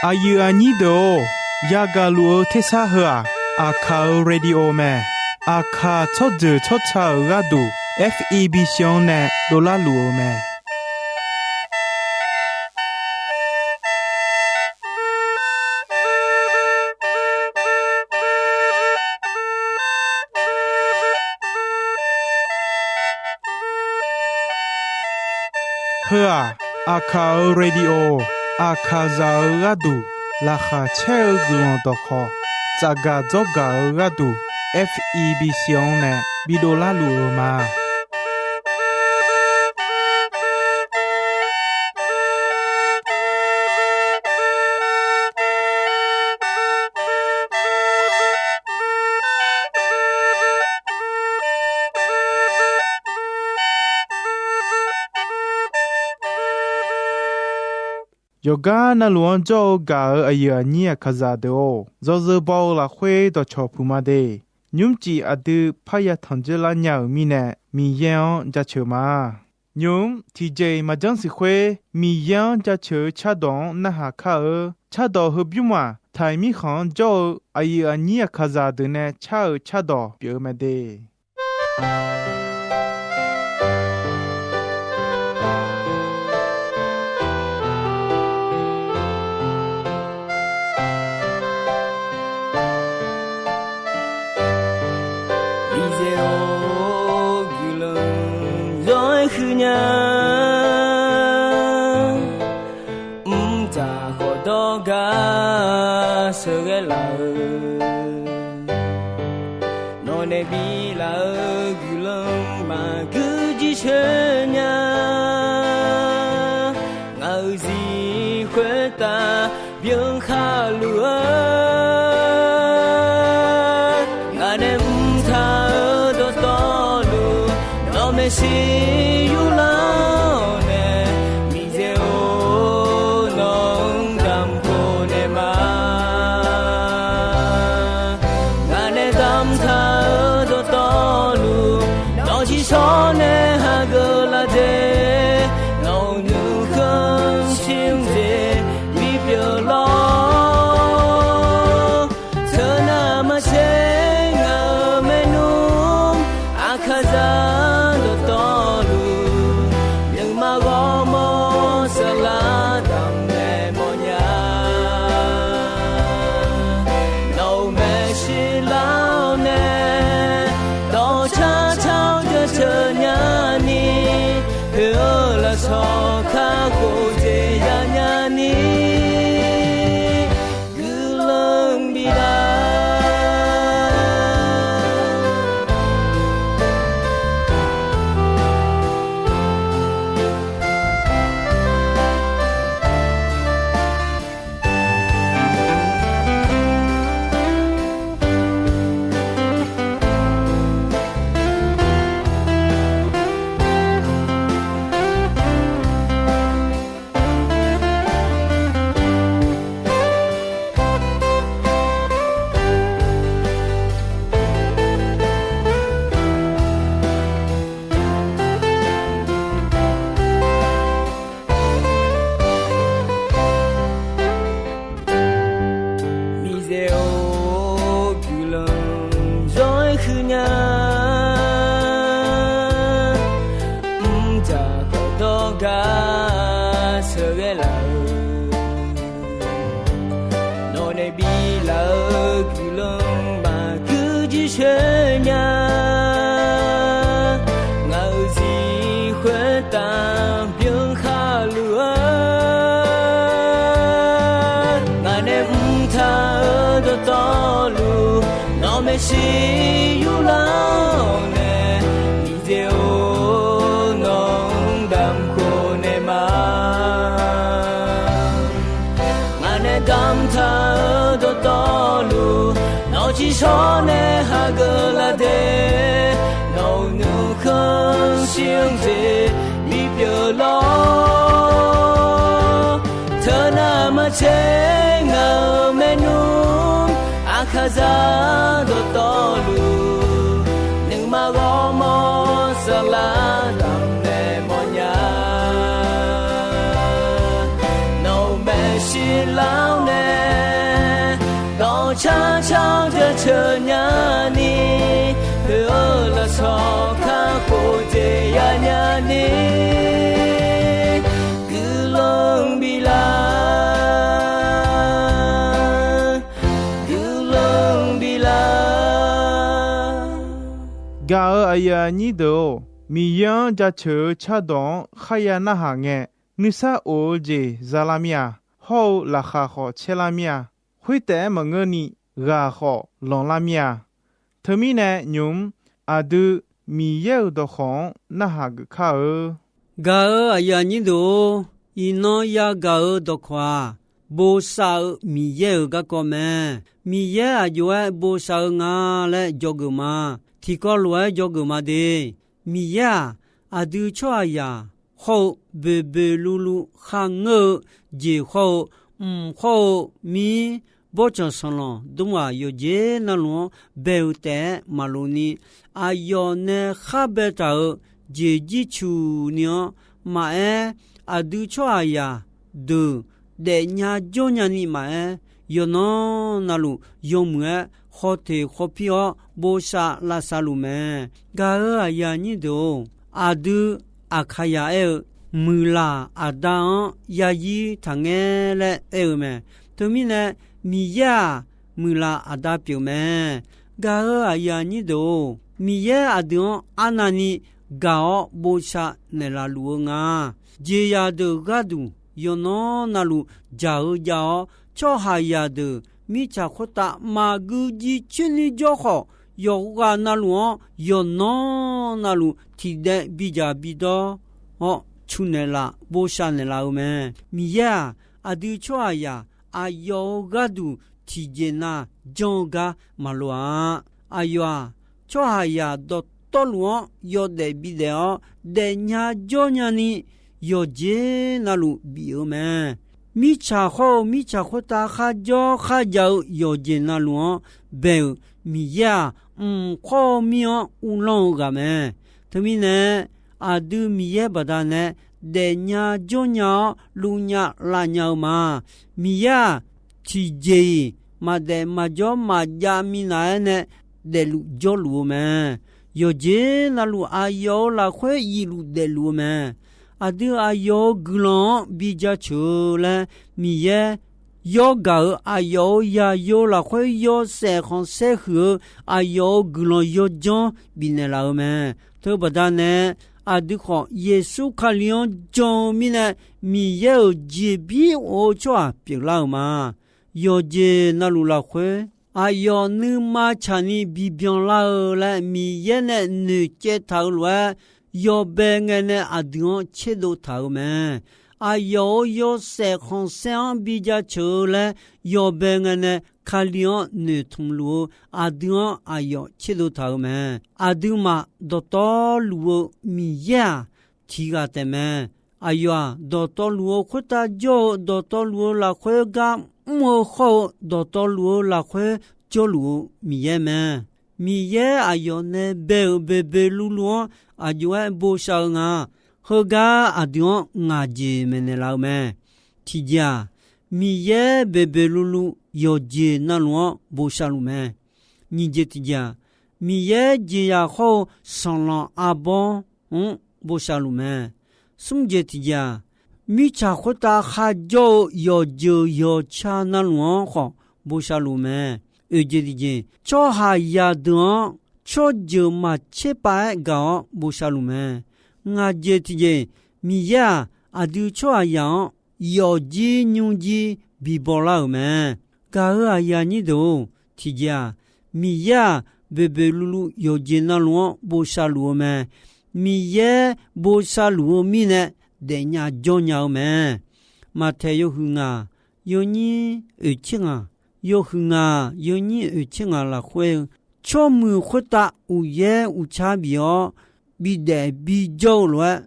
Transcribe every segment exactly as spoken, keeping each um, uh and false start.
Aqyuif aqnyir deuq-or, yagaq luf-eu tersar heu-aq, Aqkaq-euq radio mae. Aqkaq tsawrjeuq tsawrca-euq gharduq, F E B C-anr nae dovlar luf-eu mae. Heu-aq, Aqkaq-euq radio, Aqkaqzaq-euq gharduq laqkhaq caer-eu guiqlanq dawqkhawq, tsafgaq dzawrgaq-eu gharduq, F E B C-anr nae bidov larluf-eu ma. Yawqgar navluf-anr jawr-eu gaq-euq aqyuif aqnyir Aqkaqzaq deuq-or, yawzeu baw-eu lafkhoer dawqcawq puq ma de. Nymrcif aqdui parya tanq dzeur lar nya-euq mirnae, Miqyaer-anr jaceuq ma. Nymq-mr tiqjeq-iq maqjanr siq khoer, Miqyaer-anr jaceuq-eu cardawq-anr narhaq kar-eu. Cardawq heubymr-aq, Taiq mirkhanq-anr jawr-eu aqyuif aqnyir Aqkaqzaq deuq nae car-euq cardawq pyeuf-eu mae de. Miqyaer-or, guiqlanq zawr-aer huiqnya. Mqtav khawf dawrgar sheuqghae laf-eu, nawq nae biflaf-eu guiqlanq maqgui jircoer nya. Ngaq-euq zir khoertav byankhar luf-eu, ngaq nae mqtav-eu dawqtawvluf, nawq maeqshi yurlar-awr nae, Miqyaer-or, nawq-anr damq khof naeq ma. Ngaq nae damqtaq-eu dawqtawvluf, nawq-eu ciqshawr nae hageuf laf de. Nawq-euq nuikhanr shir-anr jeq bipyeuf lawr. Teunav maqtser ngaq-euq maernmr, Aqkaqzaq dawqtawvluf, nuima ghawrmawr saflar damq naeq mawrnya. Nawq-euq maeqshi lar-awr nae, dawqcar car-awr jaceuq nyani, poeq-eu lafsawq kakhof jeq yanya ni, guiqlanq bif laf. Miqyaer-or, guiqlanq zawr-aer huiqnya. Mqtav khawf dawrgar sheuqghae laf-eu, nawq nae biflaf-eu guiqlanq maqgui jircoer nya. Ngaq-euq zir khoertav byankhar luf-eu, ngaq nae mqtav-eu dawqtawvluf, nawq maeqshi yurlar-awr nae, Miqyaer-or, nawq-anr damq khof naeq ma. Ngaq nae damqtaq-eu dawqtawvluf, nawq-eu ciqshawr nae hageuf laf de. Nawq-euq nuikhanr shir-anr jeq bipyeuf lawr. Teunav maqtser ngaq-euq maernmr, Aqkaqzaq dawqtawvluf, nuima ghawrmawr saflar damq naeq mawrnya. Nawq-euq maeqshi lar-awr nae, nyani, heu-eu lafsawq kakhof jeq ya nyani, guiqlanq biflar, guiqlanq biflar. Gaq-euq aqyuif aqnyir deuq-or, Miqyaer-anr jaceuq-eu cardawq-anr kharya narhaq ngae, nuisar of-eu jeq za lar mir-a. Hawr-eu laqkhaq khawf caer lar mir-a. Khoertaef-aer maqngeurni, ghaq khawf lanqlar mir-a. Teumirnae nymq-mr aqdui Miqyaer-euq dawqkawq-anr narhaq geuf kar-eu. Gaq-euq aqyuif aqnyir deuq-or, iqnan yagaq-euq dawqkawq-aq, bosav-eu Miqyaer-euq garkawv mae. Miqyaer aqjox-aer bosav-eu nga laer dzawgeuf ma. Tiqkawv lof-aer dzawgeuf ma de. Miqyaer-aq, aqdui tsawrhaqzaq hawr-eu boeqboeq luvluv kharngeur-eu jeq hawr-eu, mq hawr-eu mir, bawrtsanq sanqlanq dmrghaq yawqjeq navluf-anr bae-eu taef-aer maqlof ni, aqyawf nae khar baetaq-euq jeqjir cuq ni-anr maqaer, aqdui tsawrhaqzaq deuq daefnya jawrnya ni maqaer, yawqnan navluf yawmuiq-aer khawteq khawpir-awr bosav lavsav luf mae. Gaq-euq aqyuif aqnyir deuq-or, aqdui Aqkaqyaq aer-eu, muiqlaq aqda-anr yazir taqngaer laer aer-eu mae. Teumirnae, Miqyaer-aq, muiqlaq aqda pyeuf mae. Gaq-euq aqyuif aqnyir deuq-or, Miqyaer aqdui-anr arnavni gaq-awr bosav naeqlaf luf-eu nga. Jeqzaq deuq gharduq yawqnan navluf dzaq-eu jav-awr, tsawrhaqzaq deuq mirtsaq khoertav maqgui jiv coer ni jawr khawf, yawqghaq navluf-anr yawqnan navluf tiqdaev bidzaq bidawr-awr cu naeqlaf bosav naeqlaf-eu mae. Miqyaer-aq, aqdui tsawrhaqzaq aqyawf-euq gharduq tiqjeq nav janr-eu gar maqlof-a. Aqyawf-aq, tsawrhaqzaq dawqtawvluf-anr yawdaef bidaef-awr, daefnya jawrnya ni yawqjeq navluf bif-eu mae. Mirtsaq hawr-eu mirtsaq khoertav kharjawr kharjav-eu yawqjeq navluf-anr bae-euq Miqyaer-aq, mq hawr-eu mir-anr uvlanr-eu ghaq mae. Teumirnae, aqdui Miqyaer baqdanae daefnya jawrnya-awr luvnya lavnya-eu ma. Miqyaer-aq, tiqjeq-iq maqdaef maqjawr maqjav minav-aer nae daefluf jawrluf-eu mae. Yawqjeq navluf aqyawf-euq lafkhoer iqluf daefluf-eu mae. Aqdui aqyawf-euq guiqlanq-anr bi jaceuq-eu laer, Miqyaer yawrgaq-euq aqyawf-euq zaqyo lafkhoer yawshaef khanqsaer huiq-eu aqyawf-euq guiqlanq yawdzanr bifnaeq laf-eu mae. Teubaqda nae aqdui khawf Yeqsur Kali-anr jan-eu mirnae Miqyaer-euq jeqbir of-eu tsawrhaq pyeuflar-euq ma. Yawqjeq navluf lafkhoer aqyawf nuima tsaqni bibyan lar-eu laer Miqyaer nae noeqcaev taq-eu lof-aer, yawbae ngae nae aqdui-anr tserdov taq-euq mae. Aqyawf-euq yawshaef khanqsaer-anr bi jaceuq-eu laer yawbae ngae nae Kali-anr noeqtmq luf-eu aqdui-anr aqyawf tserdov taq-euq mae. Aqduimaf dawqtawvluf-eu Miqyaer-aq, tiqghaq taef mae. Aqyawf-aq, dawqtawvluf-eu khoertav jawr-eu, dawqtawvluf-eu lafkhoer gar mr-eu hawr-eu, dawqtawvluf-eu lafkhoer jawrluf-eu Miqyaer mae. Miqyaer aqyawf nae bae-euq boeqboeq luvluv-anr aqjox-aer bosav-eu nga. Heugar aqdui-anr ngaq jeq maeqnaeq laf-eu mae. Tiqjeq-aq, Miqyaer boeqboeq luvluv yawqjeq navluf-anr bosav luf mae. Nyiq jeq tiqjeq-aq, Miqyaer jeqzaq hawr-eu sanqlanq arbawr-anr bosav luf mae. Smr jeq tiqjeq-aq, mirtsaq khoertav kharjawr-eu yawqjeuq yawqca navluf-anr khawf bosav luf mae. Oeq jeq tiqjeq, tsawrhaqzaq deuq-anr tsawrjeuq maqtser pav-aer gaq-awr bosav luf mae. Ngaq jeq tiqjeq, Miqyaer-aq, aqdui tsawrhaqzaq-anr yawfjir nymrjir bibaw lar-euq mae. Gaq-euq aqyuif aqnyir deuq-or, tiqjeq-aq, Miqyaer-aq, boeqboeq luvluv yawqjeq navluf-anr bosav luf-eu mae. Miqyaer bosav luf-eu mirnae daefnya jawrnya-eu mae. Maqtaeq yawhuiq ngaq, yawnyir oeqtser ngaq, yawhuiq ngaq yawnyir oeqtser ngaq lafkhoer-eu, tsawrmuiq khoertav uqyaer uqcar bif-awr bidaef bijawr-eu lof-aer,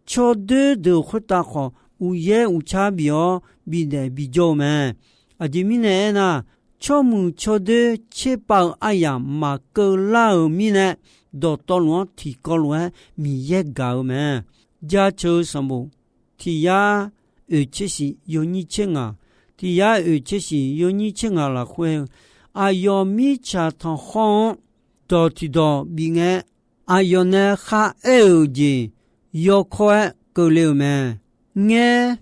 tsawrdoer deuq khoertav khawf uqyaer uqcar bif-awr bidaef bijawr-eu mae. Aqjeq mirnae aernar, tsawrmuiq tsawrdoer tserpav-eu aryamq maqkeuv lar-euq mirnae, dawqtawvluf-anr tiqkawv lof-aer Miqyaer gaq-eu mae. Jaceuq-eu sanqbof tiq yar oeqtser shif yawnyir tser ngaq, tiq yar oeqtser shif yawnyir tser ngaq lafkhoer-eu, aqyawf mirtsaq tanqkhawr-anr dawq tiqdawq bif ngae, aqyawf nae kharaer-euq jeq yawkawr-aer keuvle-euq mae. Ngaer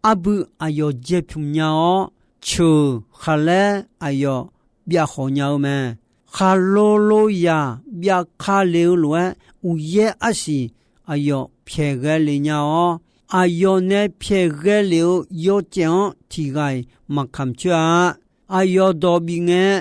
arbui aqyawf jaepymq nya-awr, ceuq khaqlaer aqyawf byavkhawq nya-eu mae. Khaqlo lo zaq byavka le-eu lof-aer, uqyaer arsiq aqyawf pyaeqghae le nya-awr, aqyawf nae pyaeqghae lef-eu yawcaev-anr tiq ghaq-iq maqkamq coer-a. Aqyawf dawq bif ngae,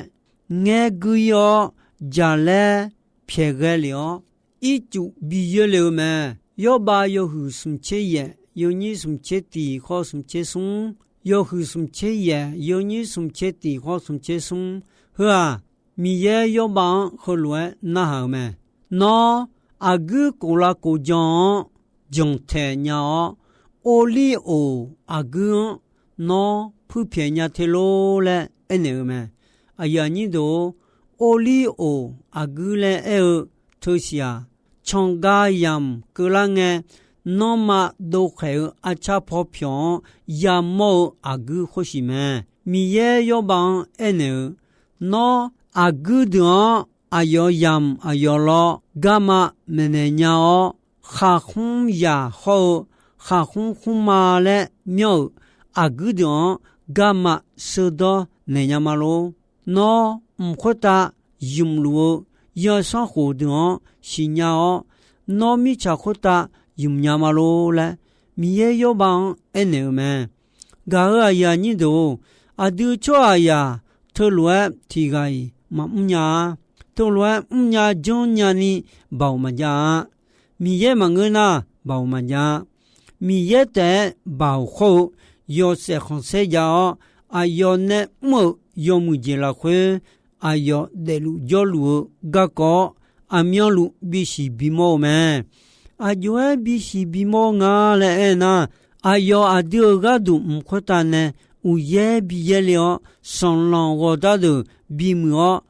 ngaer guir-ir-awr jaqlaer pyaeqghae lef-awr, ircuf bi yoer le-eu mae. Yawrbav yawhuiq smq tser yaef yawnyir smq tser tiq khawr smq tser smr, yawhuiq smq tser yaef yawnyir smq tser tiq khawr smq tser smr. Heu-aq, Miqyaer Yawrbav-anr heulof-aer narhaq-euq mae. Nawr, aqguir kof lavkof jan-anr janqtaeq nya-awr, Orlirq-oq aqguir-anr nawr puirpyaeq nya te lor laer aernaeq-eu mae. Aqyuif aqnyir deuq-or, Orlirq-oq aqguir laer aer-eu teusiq-aq, cangav yamq keuvlar ngae, nanrma dovkhaeq-eu arcar paw pyawq-anr yamawr-eu aqguir khoersiq mae. Miqyaer Yawrbav-anr aernaeq-eu, Nawr, aqguir deuq-anr aqyawf yamq aqyawf lawr garma maeqnaeq nya-awr, khaqkhmr zaq hawr-eu khaqkhmr khmrma laer myanr-euq aqguir deuq-anr garma sheurdawr naeq nya ma lor. Nawr, mq khoertav ymq luf-eu zanrsanrkhof deuq-anr siqnya-awr, nawr mirtsaq khoertav ymq nya ma lor laer, Miqyaer Yawrbav-anr aernaeq-euq mae. Gaq-euq aqyuif aqnyir deuq-or, aqdui tsawrhaqzaq teulof-aer tiq ghaq-iq maqmr nya-a. Teulof-aer mrnya janrnya ni baoq maqjav-a. Miqyaer maqngeur nar, baoq maqjav-a. Miqyaer taef-aer baoq khawr-eu yawshaef khanqsaer jav-awr, aqyawf nae mr-euq yawmuiq jeq lafkhoer, aqyawf daefluf jawrluf-eu garkawv-awr, aqmyanluf bisiq bimawr-eu mae. Aqjox-aer bisiq bimawr-eu nga laer aernar, aqyawf aqdui-euq gharduq mq khoertav nae uqyaer bi yaerle-awr, sanqlanq ghawqdar deuq bimuiq-awr,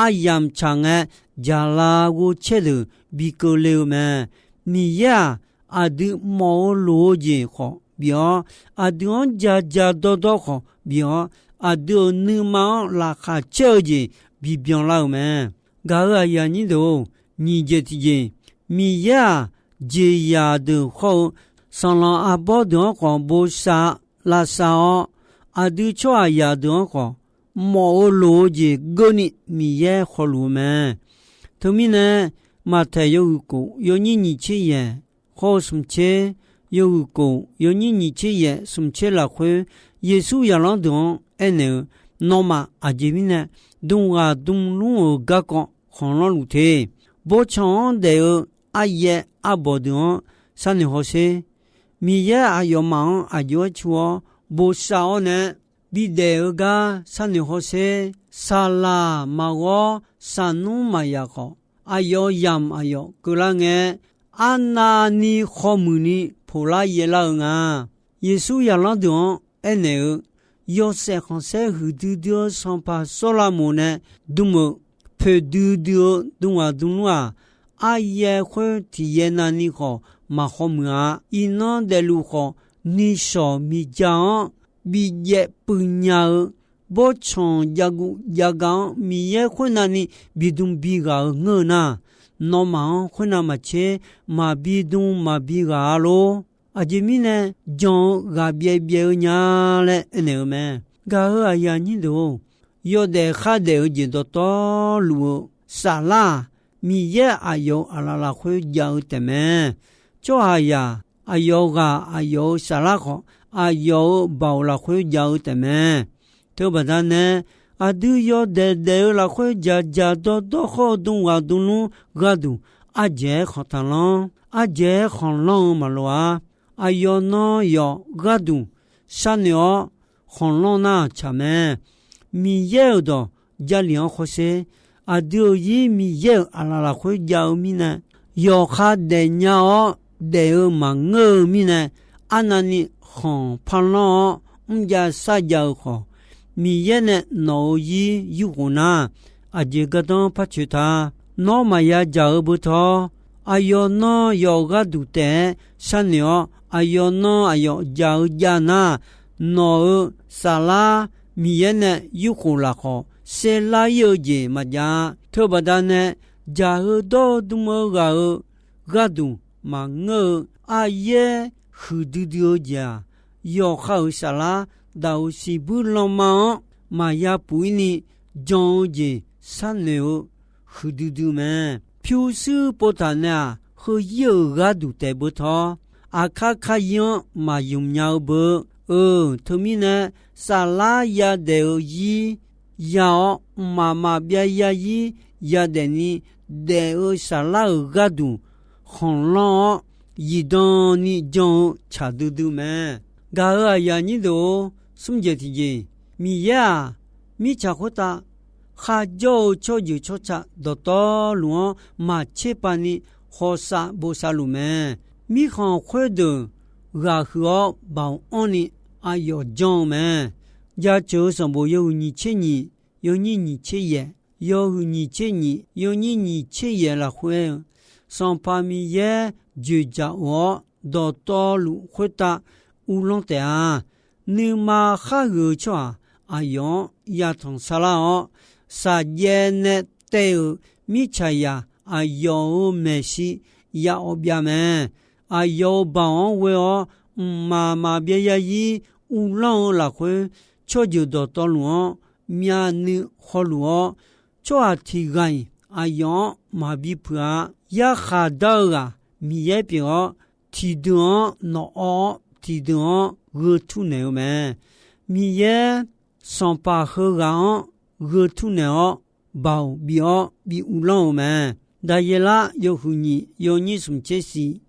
aryamq tsaq ngae, jaqlaf ghovcaer deuq bi keuvle-eu mae. Miqyaer-aq, aqdui mawf-eu loq-eu jeq khawf bif-awr, aqdui-anr ja ja dawrdawr khawf bif-awr, aqdui-euq nuima-anr laqkhaq caer-eu jeq bibyan lar-euq mae. Gaq-euq aqyuif aqnyir deuq-or, nyiq jeq tiqjeq, Miqyaer-aq, jeqzaq deuq hawr-eu sanqlanq arbawr deuq-anr khawf bosav lavsav-awr, aqdui tsawrhaqzaq deuq-anr khawf mawf-eu loq-eu jeq geuvni Miqyaer khawluf-eu mae. Teumirnae, Maqtaeq yawhuiq kof yawnyir nyiq tser yaef khawr-eu smq tser, yawhuiq kof yawnyir nyiq tser yaef smq tser lafkhoer, Yeqsur zaqlanr deuq-anr aernaeq-eu, Nawmaf aqjeq mirnae dmghaq dmlmr-euq garkawv khanqlanr luf te. Bawrtsanq-anr daef-eu aryaer arbawq deuq-anr sharnoeq hawsher. Miqyaer aqyawfmaf-anr aqjox-aer cu-awr bosav-awr nae, bidaef-eu gar sharnoeq hawsher. Saqlaq maqghawr saqnmr maqyaf khawf, aqyawf yamq aqyawf keuvlar ngae, arnavni khawr muiqni poqlar yaerlar-eu nga. Yeqsur zaqlanr deuq-anr aernaeq-eu, yawshaef khanqsaer huiqdui dui-eu sanqpaq Sawrlaqmoq nae dm-euq poeqdui dui-eu dmghaq dmlmr-aq, aryaer khoer tiq yaer navni khawf maq khawr muiq-a. Iqnan daefluf khawf, nishawq miqja-anr bijaev puiv nya-eu bawrtsanq jav guv jav ga-anr Miqyaer khoernavni bidm bighaq-eu ngeur-eu nar, nawmaf-anr khoernav maqtser maqbi dm maqbi ghaq-a lor. Aqjeq mirnae jan-eu ghaq byaev byaev-eu nya laer aernaeq-eu mae. Gaq-euq aqyuif aqnyir deuq-or, yawdaef khardaef-eu jeq dawqtawvluf-eu saflar-aq, Miqyaer aqyawf-euq aqlaf lafkhoer jav-eu taef mae. Tsawrhaqzaq aqyawf ghaq aqyawf-euq saflar khawf, aqyawf-euq baoq lafkhoer jav-eu taef mae. Teubaqda nae, aqdui yawdaef daef-eu lafkhoer dzaqdzaq dawrdawr khawr-eu dm ghaq dm nmr gharduq, ardzaeq-aer khanq taqlanr, ardzaeq-aer khanqlanr-eu maqloq-a. Aqyawf nan yawf gharduq sharnoeq-awr khanqlanr nar tsaq mae. Miqyaer-euq dawq Jarlif-anr hawsher. Aqdui-euq zir Miqyaer-euq aqlaf lafkhoer jav-eu mirnae, yawqha daefnya-awr daef-eu maqngeur-eu mirnae, arnavni khanq parlanr-awr mrjav sarjav-eu khawf, Miqyaer nae nawq-euq zir yurkhof nar, aqjeq gardanr par coeq ta. Nawr maqya dzaq-eu beu tawr, aqyawf nan yawf gharduq taef-aer sharnoeq-awr, aqyawf nan aqyawf dzaq-eu jav nar, nawq-euq saflar Miqyaer nae yurkhof lafkhawf saerlar-ir-eu jeq maqjav-a. Teubaqda nae, dzaq-eu dawr-eu dm-eu ghaq-euq gharduq maqngeur-eu aryaer huiqdui dui-eu jeq-aq, yawqha-euq saflar daq-euq siqbuir lanma-anr maqya puq-ir ni jan-eu jeq sharnoeq-eu huiqdui dui mae. Pyurshuir pov taq nae-aq, heuzir-euq gharduq taef beu tawr, aqkar kar-ir-anr maqymq nya-eu beu. Eu, teumirnae, saflar yadaef-eu zir ya-awr, mqmaq maqbyav zarzir yadaef ni daef-eu saflar-euq gharduq khanqlanr-awr, zifdan ni jan-eu tsaq duidui mae. Gaq-euq aqyuif aqnyir deuq-or, smr jeq tiqjeq, Miqyaer-aq, mirtsaq khoertav kharjawr-eu tsawrjeuq tsawrca dawqtawvluf-anr maqtser pav ni hawsav bosav luf mae. Mirkhanq khoerdeuq ghaq huiq-awr baoq anrni aqyawf janr-eu mae. Jaceuq-eu sanqbof yawhuiq nyiq tser nyiq, yawnyir nyiq tser yaef, yawhuiq nyiq tser nyiq, yawnyir nyiq tser yaef lafkhoer-eu, Sanqpaq Miqyaer dzoeqdzaq of-awr, dawqtawvluf khoertav uvlanr taef-a. Nuima khar huiq-eu tsawrhaq aqyawf-anr yatanq sarlar-awr, shaqjaev nae taev-euq mirtsaqzaq aqyawf-euq maeqshi ya awv byav mae. Aqyawf-euq baoq-anr ghoe-awr, mqmaq maqbyav zarzir uvlanr-eu lafkhoer, tsawrjeuq dawqtawvluf-anr myavnuiv hawluf-awr, tsawrhaq tiq ghaq-iq aqyawf-anr maqbi puiq-a. Yarkhaq dar-eu ghaq Miqyaer pyeuf-awr, tiqdeuq-anr nawq awv-awr, tiqdeuq-anr gheu tur naeq-eu mae. Miqyaer sanqpaq heughaq-anr gheu tur naeq-awr, baoq bif-awr bi uvlanr-eu mae. Daqyeqlar yawhuiq nyiq yawnyir smq tser siq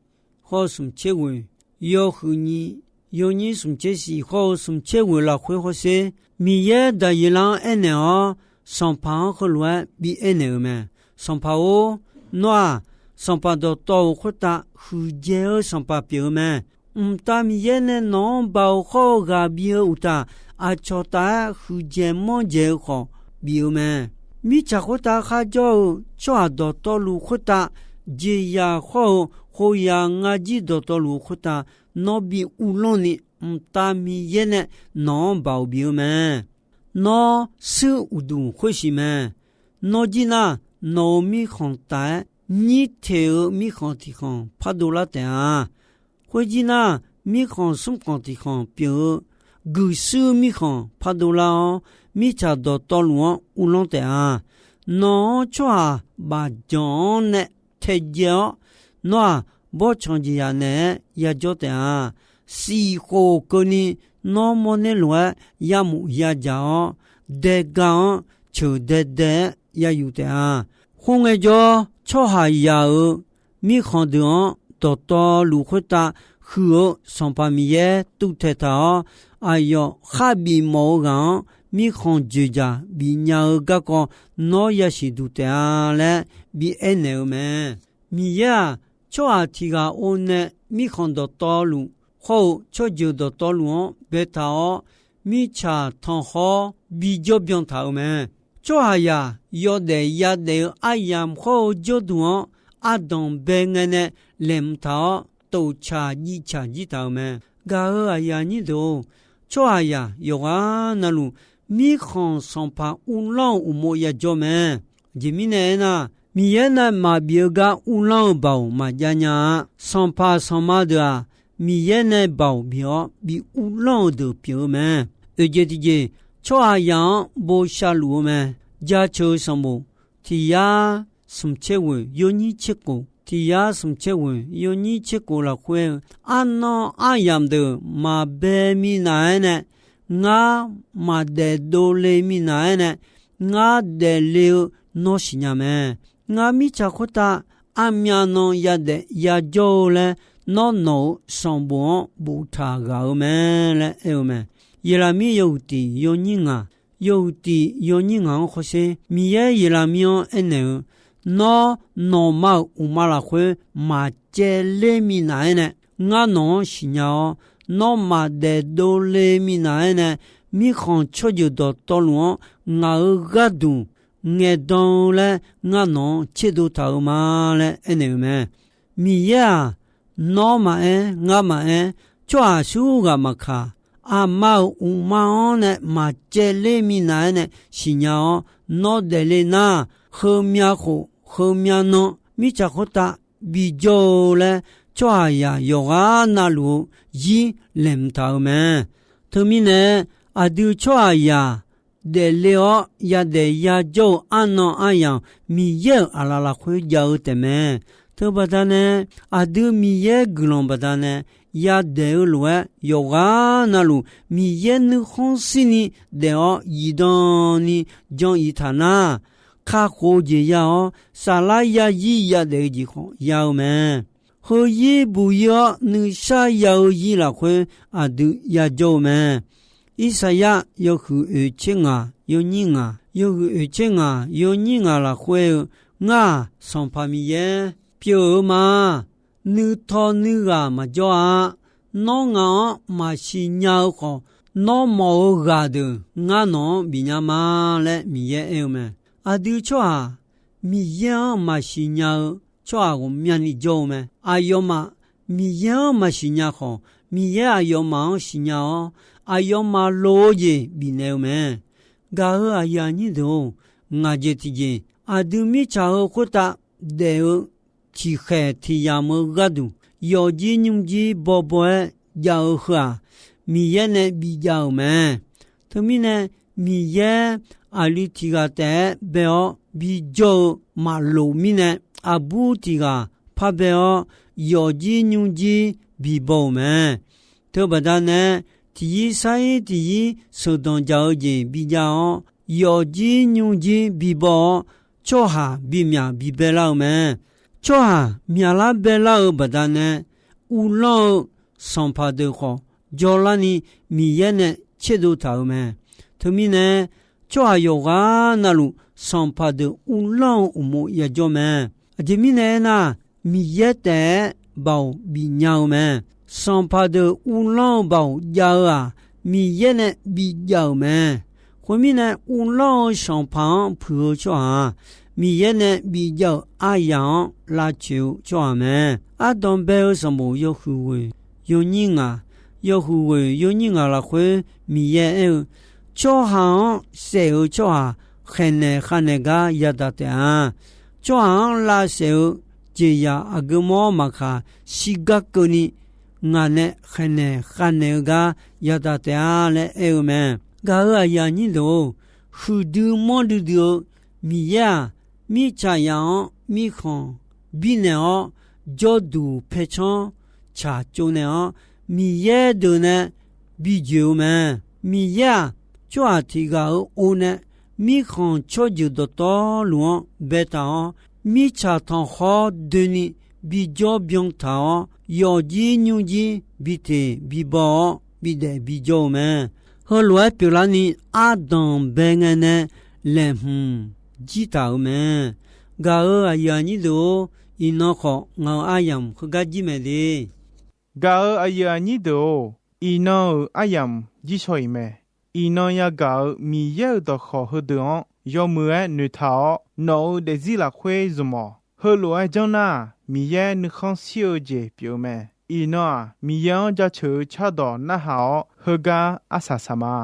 hawr-eu smq tser ghoeq, yawhuiq nyiq yawnyir smq tser siq hawr-eu smq tser ghoeq lafkhoer hawsher, Miqyaer Daqyeqlar-anr aernaeq-awr, sanqpaq-anr heulof-aer bi aernaeq-euq mae. Sanqpaq-or, nawr-aq, sanqpaq dawqtawv-euq khoertav huiqdzaeq-eu sanqpaq pyeuf-eu mae. Mqtav Miqyaer nae nawq-anr baoq khawr-eu ghaq bi-eu uqtaf, aqcawq taf-aer huiqdzaeq manrdzaeq-eu khawf bif-eu mae. Mirtsaq khoertav kharjawr-eu tsawrhaq dawqtawvluf khoertav jeqzaq khawr-eu khoeryaq ngar jir dawqtawvluf khoertav nawr bi uvlanr ni, Mqtav Miqyaer nae nawq-anr baoq bif-eu mae. Nawr shuir uqduq khoersiq mae. Nawr jir nar, nawq-euq mirkhanq taf-aer nyir teq-eu mirkhanq tiq khanq pardov lar taef-a. Khoer jir nar, mirkhanq smr khanq tiq khanq pyeuf-eu guiqshuir mirkhanq pardov lar-awr, mirtsaq dawqtawvluf-anr uvlanr taef-a. Nawq-anr tsawrhaq bafjanq-anr nae taedzae-awr, nawr-aq, bawrtsanq jeqzaq naeq-aer yajawr taef-a. Siqkhof keuvni nawr mawrner lof-aer yamof yajaq-awr, daega-anr ceuq daedae-aer yayuf taef-a. Khoerngae jawr, tsawrhaqzaq-euq mirkhanq deuq-anr dawqtawvluf khoertav huiq-eu Sanqpaq Miqyaer tuvtaeq taq-awr, aqyawf khar bif mawf-eu ghaq-anr mirkhanq dzoeqdzaq bifnya-eu garkawv nawr yasiq duq taef-a laer bi aernaeq-eu mae. Miqyaer-aq, tsawrhaq tiq ghaq or nae mirkhanq dawqtawvluf khawr-eu tsawrjeuq dawqtawvluf-anr baetaq-awr, mirtsaq tanqkhawr bijawr byan taq-euq mae. Tsawrhaqzaq yawdaef yadaef-eu aryamq khawr-eu jawrduq-anr ardanq bae ngae nae laeqhmq taq-awr, toftsaq jivtsaq jir taq-euq mae. Gaq-euq aqyuif aqnyir deuq-or, tsawrhaqzaq yawqghaq navluf mirkhanq sanqpaq uvlanr-eu uqmov yajawr mae. Aqjeq mirnae aernar, Miqyaer nae maqbif-eu gar uvlanr-eu baoq maqjav nya-a. Sanqpaq sanqma deuq-aq, Miqyaer nae baoq bif-awr bi uvlanr-eu deuq pyeuf-eu mae. Oeq jeq tiqjeq, tsawrhaqzaq-anr bosav luf-eu mae. Jaceuq-eu sanqbof tiq yar smq tser ghoeq yawnyir tser khof, tiq yar smq tser ghoeq yawnyir tser khof lafkhoer-eu, arnan aryamq deuq maqbae minav-aer nae, ngar maqdaef dovle minav-aer nae, ngar daefle-eu nawr siqnya mae. Ngar mirtsaq khoertav armyav nan yadaef yajawr-eu laer, nawr nawq-euq sanqbof-anr boftaq ghaq-eu mae laer aer-eu mae. Yeqlaqmir yawhuiq tiq yawnyir ngaq, yawhuiq tiq yawnyir ngaq-anr hawsher, Miqyaer Yeqlaqmir-anr aernaeq-eu, Nawr nawqma-euq uqma lafkhoer maqcaevler minav-aer nae, ngar nawq-anr siqnya-awr, nawr maqdaef dovle minav-aer nae, mirkhanq tsawrjeuq dawqtawvluf-anr ngaq-euq gharduq ngaeqdan-eu laer ngar nawq-anr tserdov taq-euq ma laer aernaeq-euq mae. Miqyaer-aq, nawr maqaer, ngar maqaer, tsawrhaq aqsurghaq maqkaq, aqma-euq uqma-anr nae maqcaevler minav-aer nae siqnya-awr, nawr daefle nar, heumya khof heumya nan mirtsaq khoertav bijawr-eu laer, tsawrhaqzaq yawqghaq navluf-eu zir laeqhmq taq-euq mae. Teumirnae, aqdui tsawrhaqzaq daefle-awr yadaef yajawr-eu arnan aryamq Miqyaer-euq aqlaf lafkhoer jav-eu taefmae. Teubaqda nae, aqdui Miqyaer guiqlanq baqdanae yadaef-eu lof-aer, yawqghaq navluf Miqyaer nuikhanr shirni daef-awr zifdan ni jan iq taq nar, kakhof-eu jeq ya-awr, saflar yazir yadaef-eu jeq khawf ya-eu mae. Heuzir buq ir-awr nuisar ya-eu zir lafkhoer aqdui yajawr-eu mae. Irsaqyar yawhuiq oeq tser ngaq yawnyir ngaq, yawhuiq oeq tser ngaq yawnyir ngaq lafkhoer-eu, Ngar-aq, Sanqpaq Miqyaer pyeuf-eu ma. Nuitaw nuighaq maqjawr-a. Nawr ngaq-anr maqsiq nya-eu khawf, nawr mawf-eu ghaq deuq ngar nawq-anr bifnya ma laer Miqyaer aer-eu mae. Aqdui tsawrhaq Miqyaer-anr maqsiq nya-eu tsawrhaq ghawqmyani jawr-eu mae. Aqyawfmaf Miqyaer-anr maqsiq nya khawf, Miqyaer aqyawfmaf-anr siqnya-awr, aqyawfmaf loq-eu jeq bifnaeq-eu mae. Gaq-euq aqyuif aqnyir deuq-or, ngaq jeq tiqjeq aqdui mirtsaq heu khoertav daef-eu tiqkhaeq tiqyamq-eu gharduq, yawfjir nymrjir bawbaw-aer jav-eu heu-aq, Miqyaer nae bijav-euq mae. Teumirnae, Miqyaer aqli tiq ghaq taef-aer bae-awr bijawr-eu maqloq mirnae, aqbur tiq ghaq parbae-awr, yawfjir nymrjir bibaw-euq mae. Teubaqda nae, tiqyir sarir tiqyir sheuqdanq jaq-eu jeq bijav-awr, yawfjir nymrjir bibaw-awr, tsawrhaq bimyaq bibae lar-eu mae. Tsawrhaq myaqlar bae lar-eu baqdanae, uvlanr-eu sanqpaq deuq khawf, jawrlarni Miqyaer nae tserdov taq-euq mae. Teumirnae, tsawrhaq yawqghaq navluf sanqpaq deuq uvlanr-eu uqmov yajawr mae. Aqjeq mirnae aernar, Miqyaer taef-aer baoq bifnya-eu mae. Sanqpaq deuq uvlanr-eu baoq jav-eu-aq, Miqyaer nae bijav-euq mae. Khoermirnae, uvlanr-eu sanqpaq-anr puiq-eu tsawrhaq-aq, Miqyaer nae bijav-euq aryaq-anr lavtsoeq-eu tsawrhaq mae. Ardanq bae-eu sanqbof yawhuiq ghoeq yawnyir ngaq, yawhuiq ghoeq yawnyir ngaq lafkhoer Miqyaer aer-eu, Tsawrhaq-anr saef-eu tsawrhaq khaeqnaeq khavnaeq gar yadaq taef-a. Tsawrhaq-anr lavsaef-eu jeqzaq aqgeu mawr maqkaq shirgar keuvni ngaq nae khaeqnaeq khavnaeq-eu gar yadaq taef-a laer aer-eu mae. Gaq-euq aqyuif aqnyir deuq-or, huiqdui manrdui dui-eu Miqyaer-aq, mirtsaqzaq-anr mirkhanq birnaeq-awr, jawrduq paercanr tsaqtsov naeq-awr, Miqyaer deuq nae bijoeq-eu mae. Miqyaer-aq, tsawrhaq tiq ghaq-euq or nae mirkhanq tsawrjeuq dawqtawvluf-anr baetaq-awr, mirtsaq tanqkhawr doeni bijawr byan taq-awr, yawfjir nymrjir biteq bibaw-awr, bidaef bijawr-eu mae. Heulof-aer pyeuflarni ardanq bae ngae nae laeqhmq jir taq-euq mae. Gaq-euq aqyuif aqnyir deuq-or, iqnan khawf ngaq-euq aryamq heugar jir mae de. Gaq-euq aqyuif aqnyir deuq-or, iqnan-euq aryamq jir shaw-iq mae. Iqnan yagaq-euq Miqyaer-euq dawqkawq heudeuq-anr yawmuiq-aer noeqtaq-awr, nawq-euq daefzir lafkhoer zmq-awq. Heulof-aer janr nar-aq, Miqyaer nuikhanr shir-eu jeq pyeuf-eu mae. Iqnan-aq, Miqyaer-anr jaceuq-eu cardawq narhaq-awr, heugar arsaq saq ma.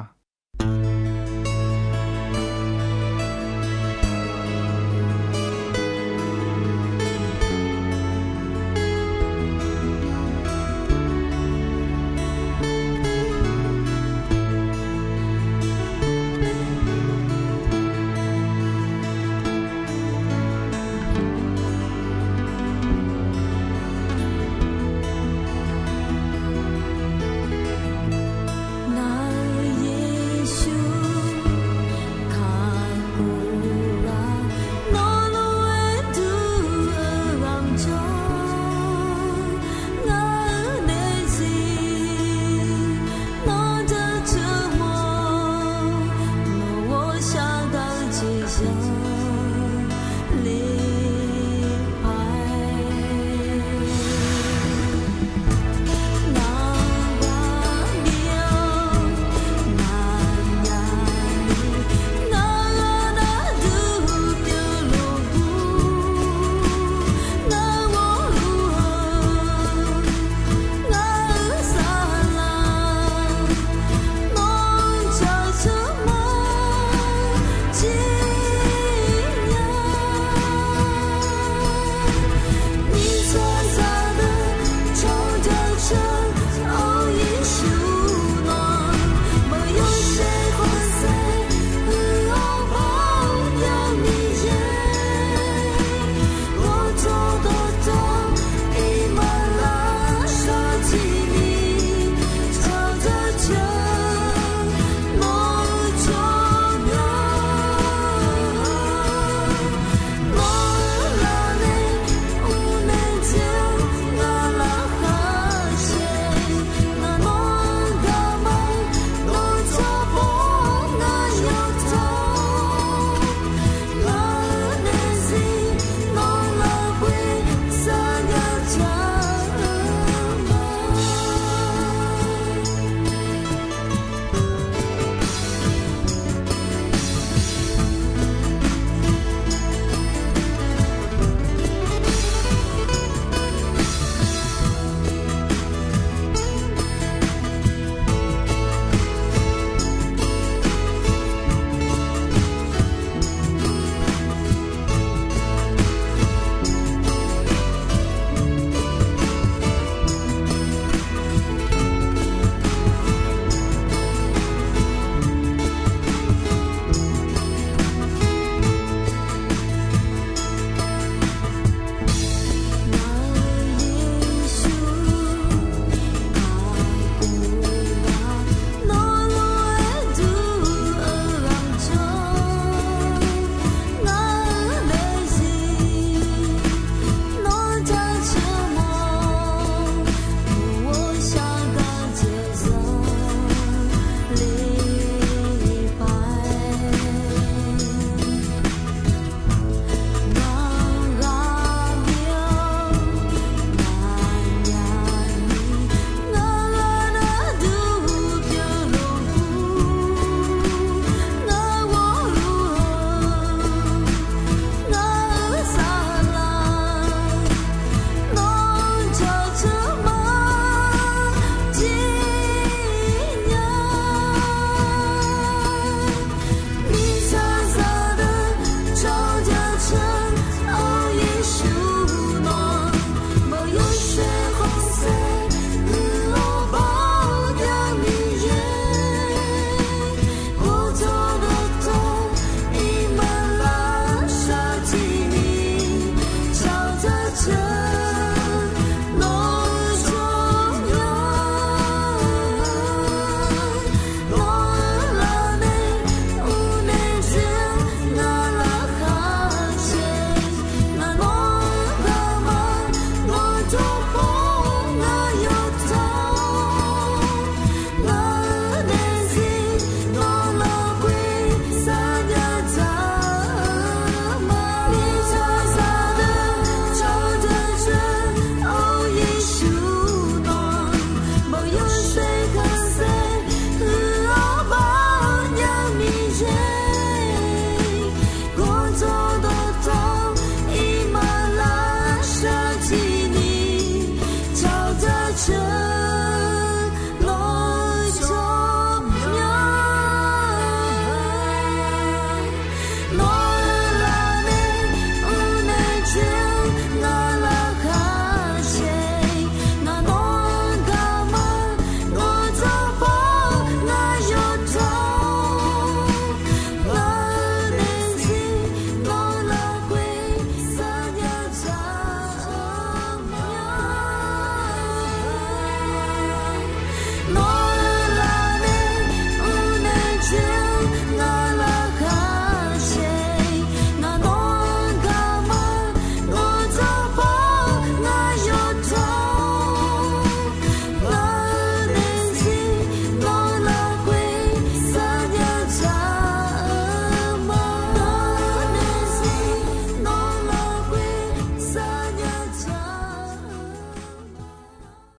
Sheuq